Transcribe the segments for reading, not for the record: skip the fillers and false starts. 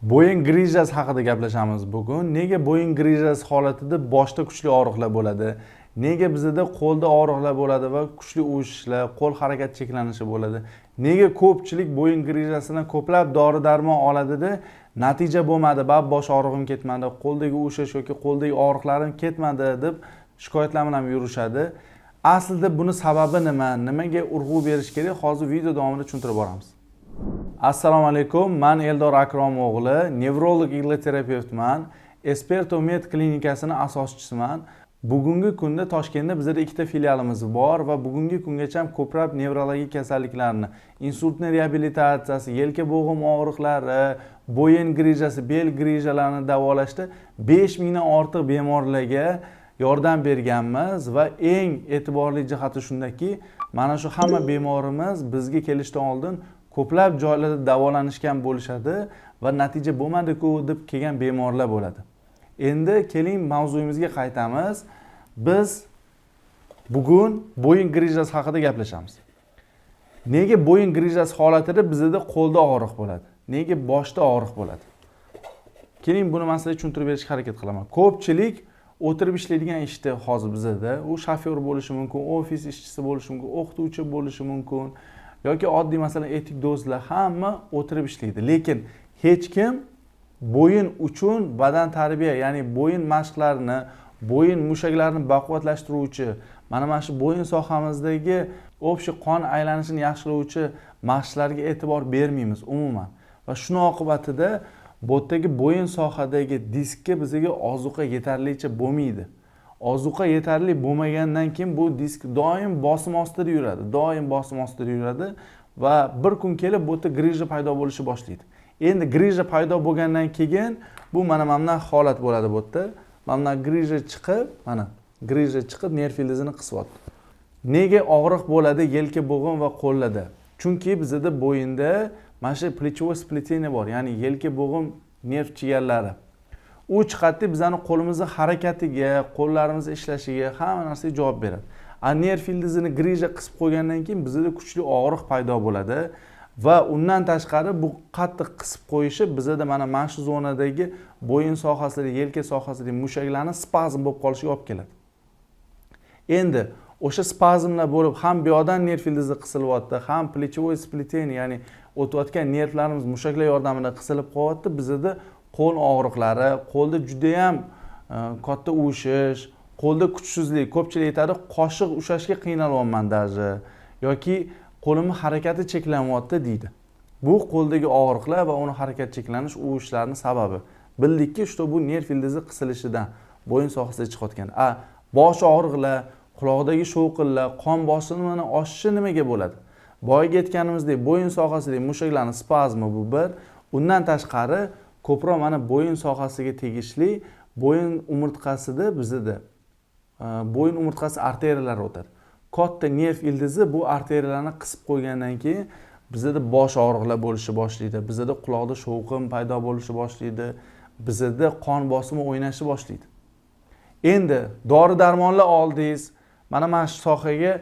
Bo'yin grijasi haqida gaplashamiz bugun. Nega bo'yin grijasi holatida boshda kuchli og'riqlar bo'ladi? Nega bizda qo'lda og'riqlar bo'ladi va kuchli uvishishlar, qo'l harakat cheklanishi bo'ladi? Nega ko'pchilik bo'yin grijasidan ko'plab dori-darmon oladida natija bo'lmadi, bab bosh og'rig'im ketmadi, qo'ldagi uvishish yoki qo'ldagi og'riqlarim ketmadi deb shikoyatlar bilan yurishadi. Aslida buni sababi nima? Nimaga urg'u berish kerak? Hozir video davomida tushuntirib boramiz. Assalomu alaykum, man Eldor Akrom o'g'li, nevrolog igloterapevtman, Esperto Med klinikasini asoschisiman. Bugungi kunda Toshkentda bizada ikkita filialimiz bor va bugungi kungacha ham ko'plab nevrologik kasalliklarni, insultni reabilitatsiyasi, yelka bo'g'im og'riqlari, bo'yin grijasi, bel grijalarini davolashda 5000 dan ortiq bemorlarga yordam berganmiz va eng e'tiborli jihati shundaki, mana shu hamma bemorimiz bizga kelishdan oldin ko'plab joylarda davolanishgan bo'lishadi va natija bo'lmadi-ku deb kelgan bemorlar bo'ladi. Endi keling, mavzuyimizga qaytamiz. Biz bugun bo'yin grijasi haqida gaplashamiz. Nega bo'yin grijasi holatida bizda qo'lda og'riq bo'ladi? Nega boshda og'riq bo'ladi? Keling, buni man sizlarga tushuntirib berishga harakat qilaman. Ko'pchilik o'tirib ishlaydigan ishda hozir bizada, u shofyor bo'lishi mumkin, ofis ishchisi bo'lishi mumkin, o'qituvchi bo'lishi mumkin yoki oddiy, masalan, etik do'stlar, hamma o'tirib ishlaydi. Lekin hech kim bo'yin uchun badan tarbiya, ya'ni bo'yin mashqlarini, bo'yin mushaklarini baquvvatlashtiruvchi, mana shu bo'yin sohamizdagi общий qon aylanishini yaxshilovchi mashqlarga e'tibor bermaymiz umuman. Va shuni oqibatida bu yerdagi bo'yin sohadagi diskka bizga ozuqa yetarlicha bo'lmaydi. Ozuqa yetarli bo'lmagandan keyin bu disk doim bosim ostida yuradi, doim bosim ostida yuradi va bir kun kelib bu yerda grija paydo bo'lishni boshlaydi. Endi grija paydo bo'lgandan keyin bu mana bunaqa holat bo'ladi bu yerda. Mana bunaqa grija chiqib, mana grija chiqib nerv ildizini qisyapti. Nega og'riq bo'ladi yelka bo'g'im va qo'llarda? Chunki bizada bo'yinda mana shu плечевой сплетение bor, ya'ni yelka bo'g'im nerv chigarlari. U chiqadida bizani qo'limizni harakatiga, qo'llarimiz ishlashiga, hamma narsaga javob beradi. A nerv ildizini grija qisib qo'ygandan keyin bizada kuchli og'riq paydo bo'ladi va undan tashqari bu qattiq qisib qo'yishi bizada mana shu zonadagi bo'yin sohasidagi, yelka sohasidagi mushaklarni spazm bo'lib qolishiga olib keladi. Endi o'sha spazmlar bo'lib, ham bu yoqdan nerv ildizi qisilyapti, ham плечевой сплетение, ya'ni o'tayotgan nervlarimiz mushaklar yordamida qisilib qolyapti. Bizada qo'l og'riqlari, qo'lda judayam katta uvishish, qo'lda kuchsizlik. Ko'pchilik aytadi, qoshiq ushlashga qiynalyapman даже yoki qo'limni harakati cheklanyapti deydi. Bu qo'ldagi og'riqlar va uni harakat cheklanish, uvishlarni sababi. Bildikki, что bu nerv ildizi qisilishidan bo'yin sohasida chiqayotgan. A bosh og'riqlar, quloqdagi shovqinlar, qon bosimini oshishi nimaga bo'ladi? Boyagi aytganimizdek, bo'yin sohasidagi mushaklarni spazmi bu bir. Undan tashqari ko'proq mana bo'yin sohasiga tegishli bo'yin umurtqasida bizada bo'yin umurtqasi arteriyalari o'tadi. Katta nerv ildizi bu arteriyalarni qisib qo'ygandan keyin bizada bosh og'riqlar bo'lishni boshlaydi, bizada quloqda shovqin paydo bo'lishni boshlaydi, bizada qon bosimi o'ynashni boshlaydi. Endi dori darmonlar oldingiz, mana shu sohaga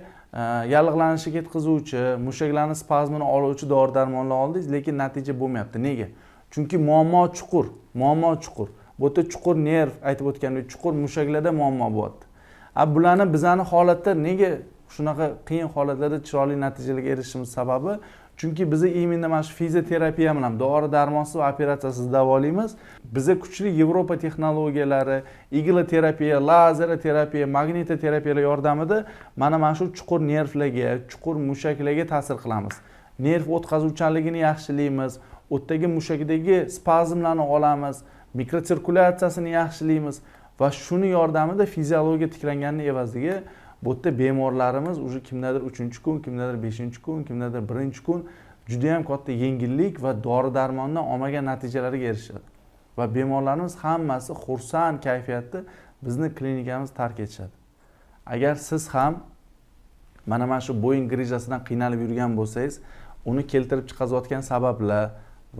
yallig'lanishga ketkazuvchi, mushaklarni spazmini oluvchi dori darmonlar oldingiz, lekin natija bo'lmayapti. Nega? Chunki muammo chuqur, muammo chuqur. Bu yerda chuqur nerv, aytib o'tgandek, chuqur mushaklarda muammo bo'lyapti. A bularni bizani holatda nega shunaqa qiyin holatlarda chiroyli natijalarga erishishimiz sababi, chunki biza именно mana shu fizioterapiya bilan, dori darmonsiz va operatsiyasiz davolaymiz. Biza kuchli Yevropa texnologiyalari, igloterapiya, lazeroterapiya, magnitoterapiyalar yordamida mana shu chuqur nervlarga, chuqur mushaklarga ta'sir qilamiz, nerv o'tkazuvchanligini yaxshilaymiz, u yerdagi mushakdagi spazmlarni olamiz, mikrosirkulyatsiyasini yaxshilaymiz va shuni yordamida fiziologiya tiklanganini evaziga bu yerda bemorlarimiz уже kimdadir uchinchi kun, kimdadir beshinchi kun, kimdadir birinchi kun judayam katta yengillik va dori darmondan olmagan natijalarga erishadi va bemorlarimiz hammasi xursand kayfiyatda bizni klinikamizni tark etishadi. Agar siz ham mana shu bo'yin grijasidan qiynalib yurgan bo'lsangiz, uni keltirib chiqarayotgan sabablar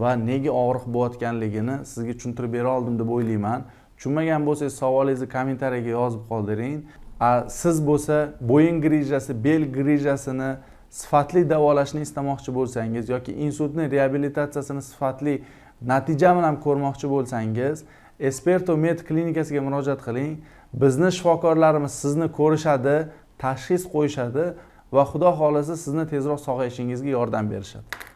va nega og'riq bo'layotganligini sizga tushuntirib bera oldim deb o'ylayman. Tushunmagan bo'lsangiz, savolingizni kommentariyaga yozib qoldiring. A siz bo'lsa bo'yin grijasi, bel grijasini sifatli davolashni istamoqchi bo'lsangiz yoki insultni reabilitatsiyasini sifatli Natija bilan ko'rmoqchi bo'lsangiz, Esperto Med klinikasiga murojaat qiling. Bizni shifokorlarimiz sizni ko'rishadi, tashxis qo'yishadi va, Xudo xohlasa, sizni tezroq sog'ayishingizga yordam berishadi.